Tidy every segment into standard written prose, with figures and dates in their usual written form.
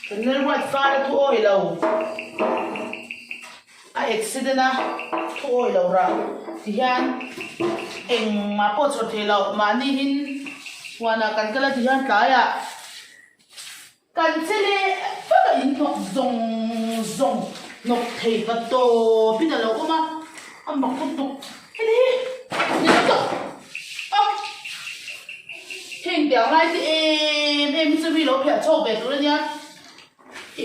Kan Lalruat fara thu awi lo a accident a thu awi lo rah ti hian engmah pawh chhawr thei lo mahni hin huanah kan kal a ti hian tlaiah Kan che leh vak a in hnawk zawng zawng hnawk thei va tawp in a lo awm a, a mak lutuk heti hi ni lo tawp a heng tiang lai te em em hi chu mi lo phiah chhawk ve tur a nia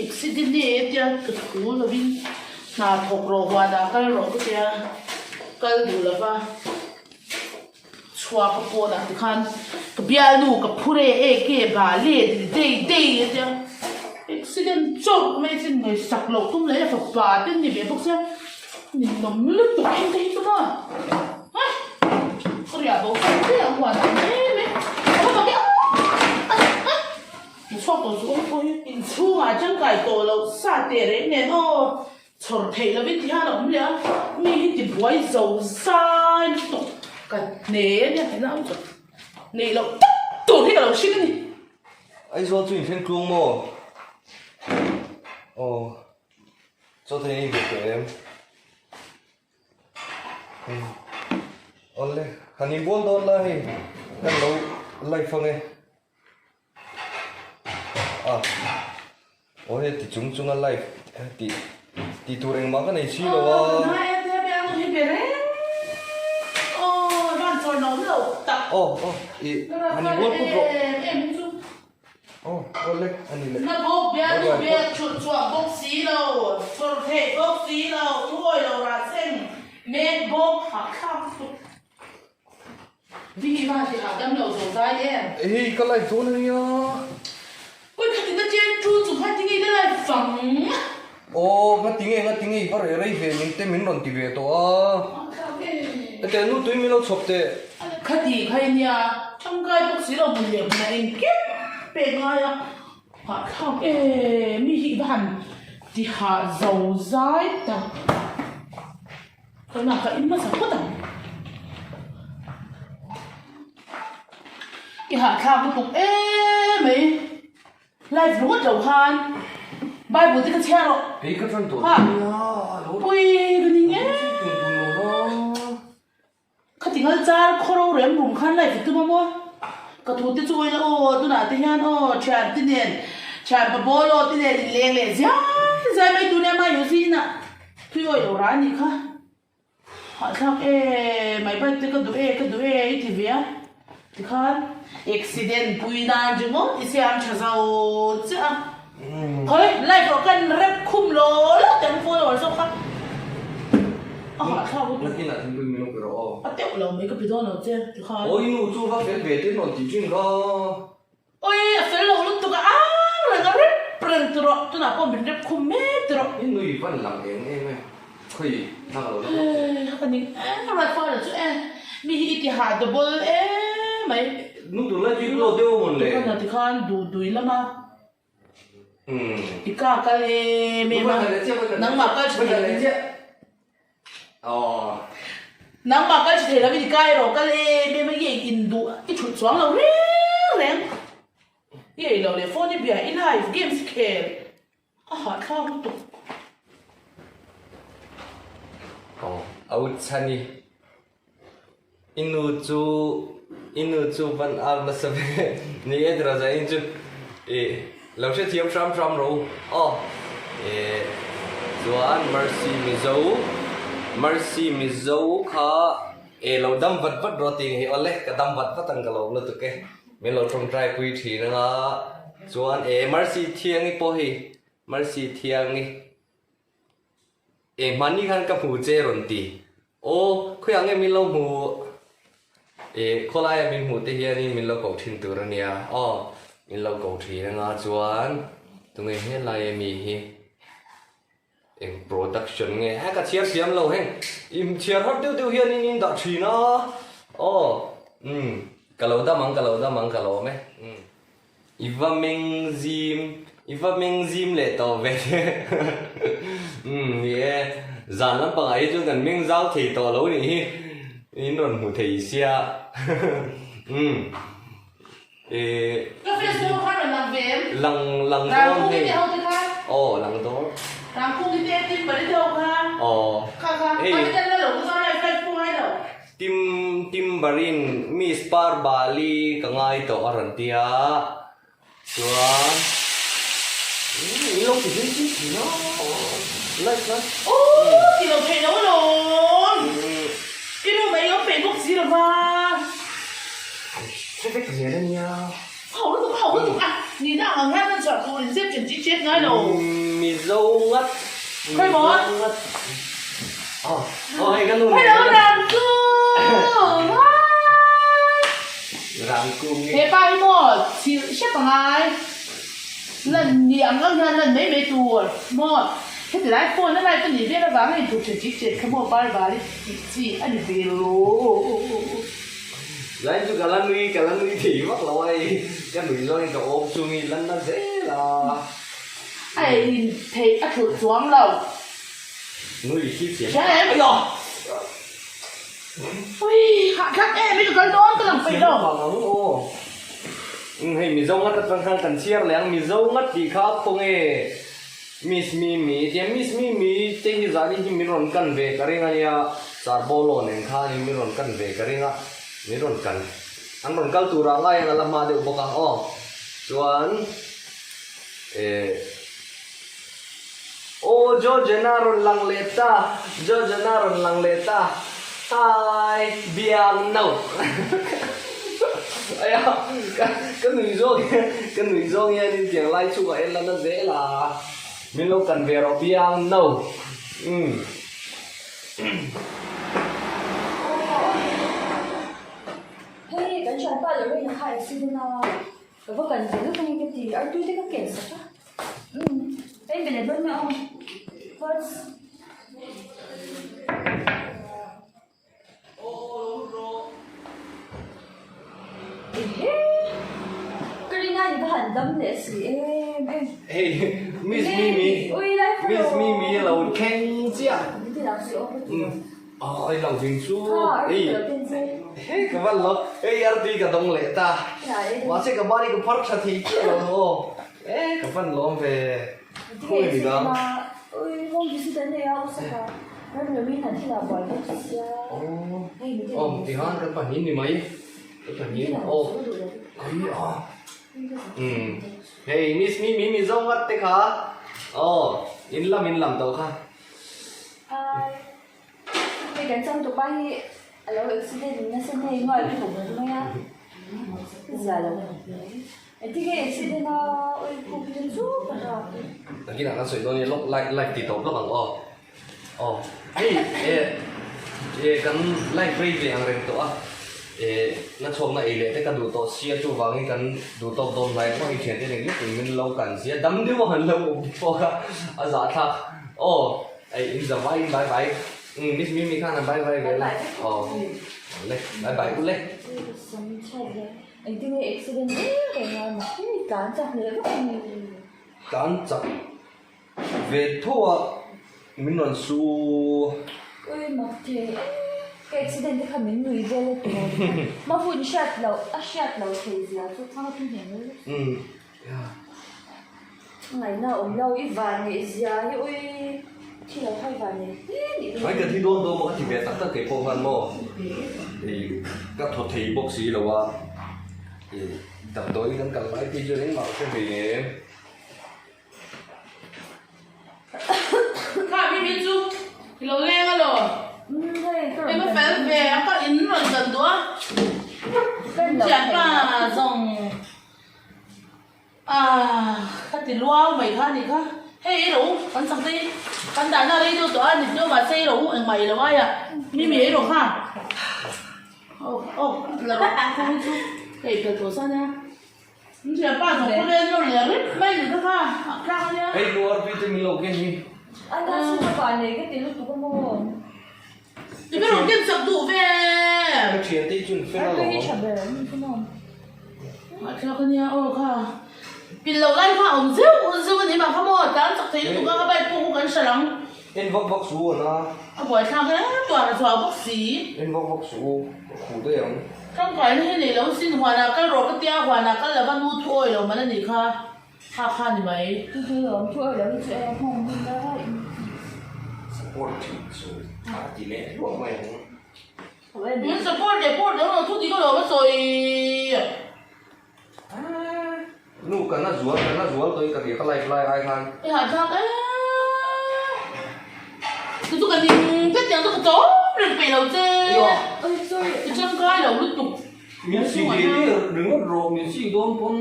accident nge tia ka thu lovin hna thawk rawh huanah kal rawh ka tia kal duh lova. Chhuak a pawn ah tikhan ka bialnu ka phur e e ke ba le ti dei dei a tia accident chawrh mai chin ngawi sak loh tum leh a fapa te an ni ve bawk sia ninawm lutuk eng te hi chu maw hai ka riah bo fo mai ang huan ang mai mai a va mak e a a a chhuak tawh chu awm pawh hi inchhungah tangkai tawh loh sa teh reng nen aw. Chhawr theih lovin ti hian a awm leh a, mi hi ti buai zo zai lutuk ka hne a nia hena ang chu neih loh tak tur hi ka lo hring a ni. Aizawl chu inthleng tluang maw? Aw, chaw thei nei ve tawh em? Umm, awle, han inbual dawn la hei, kan lo live ange. A aw he ti chung chunga live tih tih tur engmah ka nei si lo a. Aw aw ih han in bual phawt rawh. Aw aw le a ni le. Vihi va ti hahdam lo zo zai em? Hei ka live dawn a nia. Ui khatin a chen tu chu kha tinge ila live fang. Aw nga tinge nga tinge i va reh rei ve min te min rawn ti ve tawh a. Ete nu tui min lo chhawp teh. Khati kha i nia tangkai bawk si lo hmun leh hmunah engkim pek ngai a hahthlak e mi hi i va han ti hah zo zai tak. Tunah ka in hmasa phawt ang. I hahthlak lutuk em mai. Live ringawt lo khan Bible te ka chhiar rawh. Kei ka tan tawh nia. Pui ka ning em. Khati ngal char khaw ro rem rum khan live i tum a maw? Ka thu te chu awila aw tunah te hian aw thian te nen thian pa bawl aw te nen in leng leh ziai ziai mai tun ema Yuzi inah thui awih lo ra anih kha. Hahthlak e mai bike te ka duh e ka duh e i ti ve a tikhan accident pui nan ringawt i siam tha zo chiah a. Khawi live rawh kan rep khum lo lo teh ang follower zawk kha a hahthlak lutuk. Nakinah thingpui min lo pe rawh aw. A teuh lo mai ka pe dawn lo che tikhan. Awi nu chu va fel ve te rawn tih thin kha. Awi a fel lo lutuk a ang reng a rep reng ti rawh tunah pawh min rep khum mek ti rawh. I nui van lang eng em e khawi hna ka lo la hlauh che. Ka ning em a right father chu e mi hi i ti hah double em mai. Nu tunlai chu i glow deuh a mawn le. Tukhan ah tikhan duh dui lama. I ka kal em em a, nangmah kal tha thei lovin, nangmah kal tha thei lovin i ka erawh kal em em a, i ei in duh i thulh chuang lo reng reng, i ei lo leh phone i bia i live games i khel a hahthlak lutuk. Aw, au chhan i. I nu chu i nu chu van ar nasa ve ni e tira zai in chu i lo hrethiam hram hram ro aw e chuan Mercy Mizo Mercy Mizo kha e lo dam vat vat rawh tih hi awle ka dam vat vat ang ka lo lutuk e min lo tawngtai pui thin anga chuan e Mercy Thiangi pawh hei Mercy Thiangi. Eng hmanni khan ka hmu che rawn ti. Aw, khawiah nge min lo hmu? Ih, khawlaia min hmuh te hianin min lo koh thin tur a nia. Aw, min lo koh thin anga chuan tunge helai ami hi eng production nge? He ka chhiar thiam lo heng, im chhiar har deuh deuh hianin in dah thin a. Aw, umm, ka lo dam ang, ka lo dam ang, ka lawm e. Umm. I va meng zim, i va meng zim leh tawh ve umm ni e, zan lampangah hi chuan kan meng zau thei tawh lo nih hi, in rawn hmu thei sia umm. Ka Facebook ah khan rawn lang ve em? Lang lang dawn hei. Rangkungi te ho te kha. Aw lang dawn. Rangkungi te Timbali te ho kha. Aw. Kha kha. Hei. Kha te kan la lo ka chuan live live pawh ngai lo. Tim Timbarin Miss Parbali ka ngai tawh a rawn tia. Chuan min lo ti hlui chi thin a like na. Aww ti lo theih lo alawm. I room ah i awm peih bawk si lo va. Hre vek zel a nia. Ho lutuk ho lutuk a nihna ang ang hian kan chhuah tur in zep chen chi chet ngai lo. Mizo ngat. Khawi maw? Mizo ngat. Aw aw hei ka nu nen. Hello Ramku. Hi. He pa hi maw chhilh hrep a ngai lan ni ang ang hian lan mai mai tur maw heti lai phone a live a nih vel avang a inthup thin chik chet kha maw par val i tih chi a ni ve lo. Lai chu ka la nui ka la nui thei vak lo a hei ka nui zawng in ka awm chung i lan na zel a. A ei in theih a thulh chuang lo. Nui hi chian. Hria em? Ui, hahthlak em i ka kal dawn ka lang peih lo. Vang ang aw. Hei Mizo ngat atang khan kan chhiar leh ang Mizo ngat tih kha khawnge Miss Mimi tia Miss Mimi te hi zani hi min rawn kan ve ka ring ania Charbolo nen khanin min rawn kan ve ka ring a min rawn kan an rawn kal turah ngaiin a la hma deuh bawk a aw chuan eh Aw Georgiana rawn lang leh ta, Georgiana rawn lang leh ta, Hi biang no Aya ka ka nui zawng hian ka nui zawng hianin tiang lai chhungah hian la na zel a, min lo kan ve rawh biang no umm. Hei kan thianpa Lorraine kha accident a. Ka va kan ve lutuk a ni ka ti, artui te ka ken sak a. Umm, ka inbe leh dawn nia aw. What's. Ehe! Ka rin ai ka han dam leh si em em. Hei, Miss Mimi, Miss Mimi a lo thleng chiah. Min ti lang si aw ka ti lo. Ai lang ding chu hei hei ka van lo hei artui ka dawng leh ta mahse ka bani ka phar tha thei chiah lo aw e ka van lawm ve khawi mi dang aw tihan kan pahnih ni mai kan pahnih aw ai a umm hei miss mimi mizo ngat te kha aw in lam in lam tawh kha. Hi. Hei kan changtupa hi a lo accident nasa hei nuai ka hmu mai a. Zia lo. Engtin nge accident a ui khuk hi chu ka hra. Nakinah kan sawi dawn nia lawk live live ti tawp lawk ang aw. Aw hei e e kan live rei ve ang reng tawh a e na chhuakna ei leh te ka duh tawh sia chuvangin kan duh tawk dawn hnai ang hei thiante nen lek in min lo kan zia dam deuh a han lo awm bawk a a zahthlak. Aw ei in za vai in bye bye umm miss mimi khan a bye bye ve la aw le bye bye u le. Engtin nge accident em em a mak hi tlan chak leh vak a ni. Tlan chak ve tho a min rawn su. Ui mak thei em ka accident te kha min nui vel a tawp ma hun hriat loh a hriat loh thei zia chu thang a tum heng vel. Umm. Ngaihna awm lo i van neih zia hi ui thi lo kha i van nei hle nih dawn. Ai ka thi dawn dawn maw ka ti ve tak tak kei pawh khan maw i ka thaw thei bawk si lo a i damdawiin kan kal lai phei chuan engmah ka hre ve em. Kha mi mi chu i lo leng a lo. Hei ka fel ve a ka in rawn kan duh a. Thianpa zawng. Aah ka ti luau mai kha anih kha, hei ei rawh u kan chak te hi kan dahna rei deuh tawh a ni deuh mahse ei rawh u engmah ei lo aia mimi ei rawh kha aw aw la rawh kawng chu ka ei pel tawh sa nia in thianpa zawng khawvel nawr leh rip mai ni kha kha a tlang ania. Hei nu artui te min lo ken hi. A na chu ka vah nei ka ti lutuk a maw. Ti ber rawn ken chak duh ve. Ka thian te hi chu an fel alawm. Artui hi tha ber an ni maw. Ngaihthlak a nia aw kha. Pil loh lai kha a awm zeuh zeuh a ni mah kha maw tlan chak thei lutuk a ka bike pawh khu kan hre lang. En vak vak suh u ana. A buaithlak em tuar a chhuah bawk si. En vak vak suh u ka khuh daih ang. Tangkaina hi nei lo sin huanah kal rawh ka tia huanah kal lova nu thu awi lo man a nih kha kha kha ni mai. Chu chu lawm thu awi lo hi chu e nghawng hun la raih in. Support thin chu a ti leh hluah mai ang. Min support leh pawh lo lo thu dik alawm a sawi. Nu ka na zual ka na zual tawh in ka hria ka live lai ai khan. I hahthlak e. Chu chu ka ning vek tiang chu ka chawm reng peih lo che. I tangkai lo lutuk. Min sik leh leh ringawt rawh min sik dawn pawn.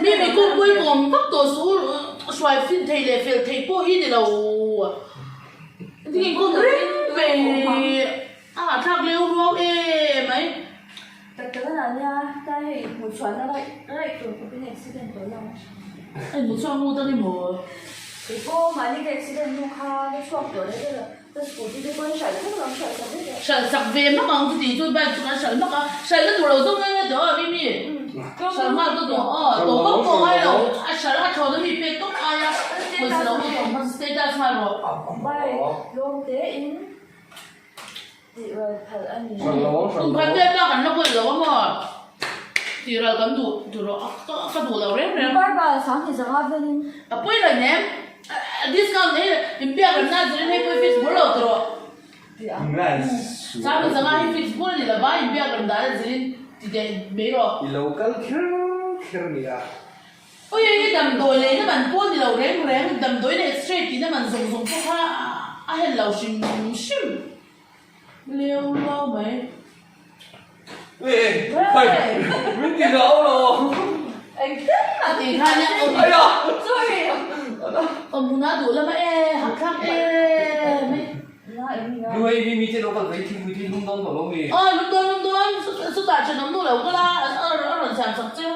Mi mi kawngpui kawm vak tawh suh hruai fin thei leh fel thei pawh hi ni lo. Engtin kawm reng peih. A hahthlak leu ruau em mai. Tak tak a nah nia, tlai hei hmuh chhuahna raih raih tur khawpin accident tawh lo. A inhmuh chhuak ngut a ni maw? Kei pawh mahni ka accident hnu kha ka chhuak tawh leh deuh a, ka scooty te pawhin hralh vek lo, hralh sak vek e. Hralh sak ve hmak ang chuti chu bike chu kan hralh hmak a, hralhna tur lo zawng nge nge tawh a Mimi? Hralh nghal ka duh aw, tawh vak pawh ngai lo, a hralh a thlawn a mi pek tawp aia pawisa lo lut awm kha chu status nghal rawh. Bike lawm te in. Tih ral phal a ni. Kum khat vel bak an la kawl lo a maw? Tih ral kan duh tur a ka duh lo reng reng. Barbal sanghnih zanga velin. A pawi lo nem. Discount hei inbiak remna zirin hei pawi fix bur lo tawh. Sanghnih zanga hi fix bur a ni lova inbiak rem dan a zirin ti teh mai rawh. I lo kal kher kher a nia. Ui ui damdawi leina man pawh ni lo reng reng, damdawi leh x-ray tihna man zawng zawng pawh kha a hen lo hrim hrim leu luau mai. Ui ui min ti zau lo. A ti khan a awm awm huna duh lama e hahthlak e mai. Nuai mi mi te lo kal ve thingpui te lum dawn tawh lo mi. Aw lum dawn lum dawn chutah thenawm nu lo kal a a rawn siam chak che.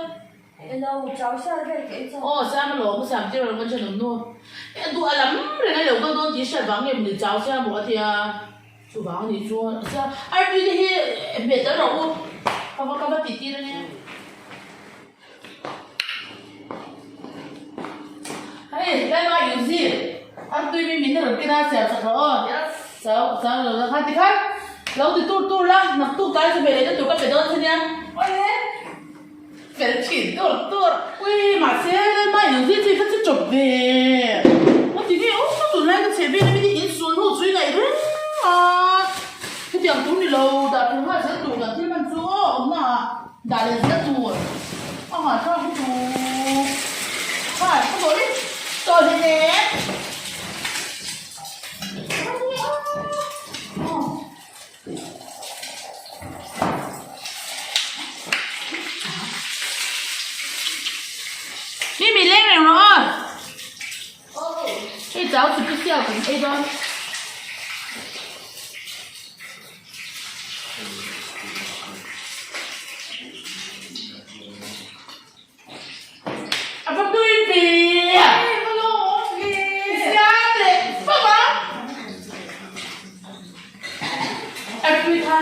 Elo, chau sial vel ka ei chauh. Aw, Siam alawm, ka siam tir alawm ka thenawm nu. E, duh a lam reng a lo kal dawn tih hriat vang nge mawni chau siam rawh a ti a. Chuvang a nih chu sia, artui te hi hmet tel rawh u, ka va ka va tih tir ania. Hei, tlai ma Yuzi, artui mi min rawn ken a siam sak rawh aw. Chau, chau lo la khan tikhan lo ti tur tur la, naktuk tlai chu hmeh leh na tur ka pe dawn che nia. Awle. Fel thin tur tur. Ui mahse Lalma in zir chi kha chu chawp ve. Aw ti nge aw tunlai ka chhe vel a mi in sul hnu chu i ngaih reng a. Hetiang tur ni lo dah tur nghal zel tur kan thil hman chu aw awmna ah dah leh zel tur a ngah thlak hi chu kha ka dawh i tawh hle nen. Mi mi leng reng rawh aw. Hei chau chu pu sial kan ei dawn. A va tui ve! Siam leh fam a! A tui kha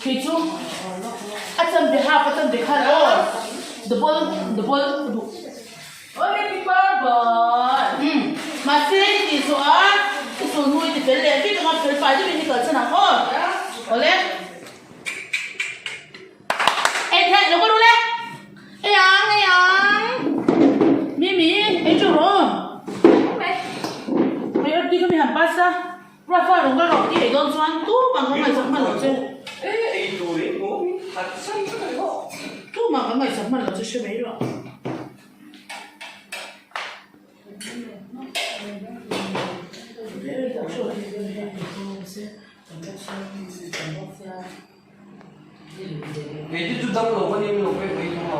kei chu a chan ve hap a chan ve khan aw double double ka duh. Umm mahse i tih zawh a i sul hnu i ti fel leh vek anga fel fai deuhin i kalsan ang aw. Awle. Ei theih lo ka ru le. Ei ang ei ang. Mimi ei chu rawh. Hei arti ka mi han pass a. Rafa rawn kal rawh ti ei dawn chuan tumah ka ngaihsak hman lo che. Ei tur in hmu min khat san vek a ni maw. Tumah ka ngaihsak hman lo che hre mai rawh. Kei te chu dam lo ka nia min lo pek mai thung lo.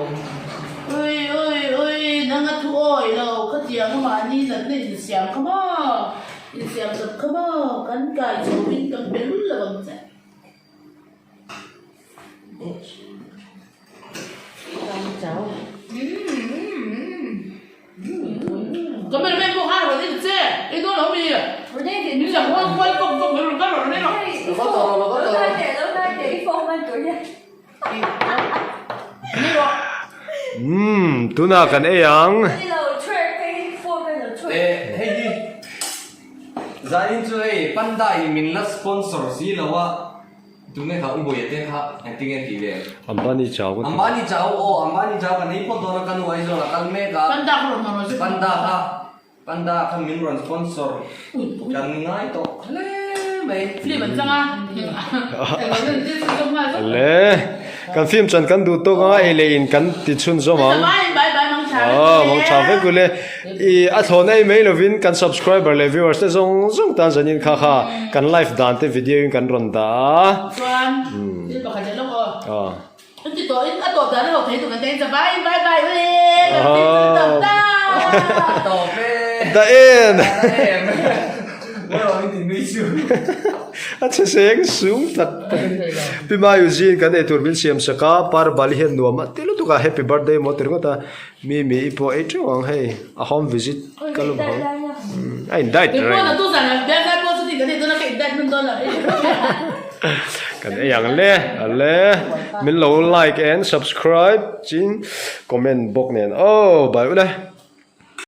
Ui ui ui nang a thu awi lo khatiang a mahni natna insiam kha maw insiam chawp kha maw kan kai chho in kan pe lul lo ang che. Cameraman pawh khan rawn en che ei dawn lo mi min la hual kual kawk kawk mai rawn kal rawh rawn en rawh. Ni rawh. Umm tunah kan ei ang. Eh hei hi zanin chu hei panda in min la sponsor si lo a. Tunge kha U Bawiha te kha engtin nge tih ve? Ambani chau ka ti. Ambani chau aw Ambani chau kan ei phawt dawn a ka nu Aizawl a kal mek a. Panda kha rawn hmang rawh se. Panda kha Panda kha min rawn sponsor kan ngai tawh hle mai. Film an chang a. Le kan film chan kan duh tawk anga ei leh in kan ti chhunzawm ang. Aw mang tha vek ule. I a thlawhna ei mai lovin kan subscriber leh viewers te zawng zawng tan zanin kha kha kan live dan te video in kan rawn dah a. Chuan thil pakhat leh lawk aw. An ti tawh in a tawp dan a ho thei tuk an ta bye bye bye ule kan film chu tawp ta. Tawp e. Da en. Da em. Ngawi ti nui chu. A che seng sung tak tak a ni. Pi Mayu zin kan eitur min siam sak a, Par Bali hian nuam a ti lutuk a, happy birthday maw ti ringawt a. Mi mi i pawh ei teuh ang hei, a home visit ka lu hmang. A in diet reng. Kan ei ang le, a le. Min lo like and subscribe chin comment bawk nen aw, bye ule.